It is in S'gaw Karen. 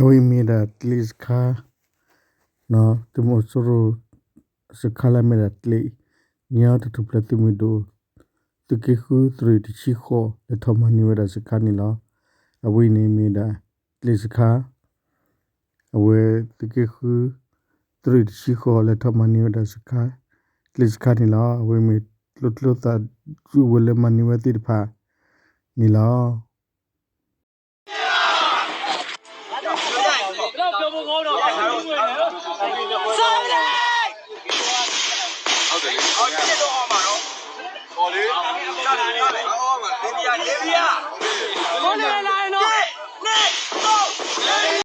အဝဲအံၤမ့ၢ်ဒၣ်ကျဲစခါ, သုးမီၤစိရိၤ စခါလၢအမ့ၢ်ဒၣ်ကျဲ, ညီတထူၣ်ဖျဲးသုးမုၢ်ဒိၣ် သုးက့ဃုသုးရ့ၣ်တဆံဃိး လဲၤထီၣ်မၤန့ၢ်ဝဲဒၣ်စခါန့ၣ်လီၤ. အဝဲအံၤန့ၣ်မ့ၢ်ဒၣ်ကျဲစခါ, အဝဲသုးက့ဃု သုးရ့ၣ်တဆံဃိး လဲၤထီၣ်မၤန့ၢ်ဝဲဒၣ်စခါ, ကျဲစခါန့ၣ်လီၤ. အဝဲအံၤမ့ၢ်ကျိချံကျိသၣ် စုကဝဲၤလၢမၤန့ၢ်ဝဲသ့ၣ်တဖၣ်န့ၣ်လီၤ.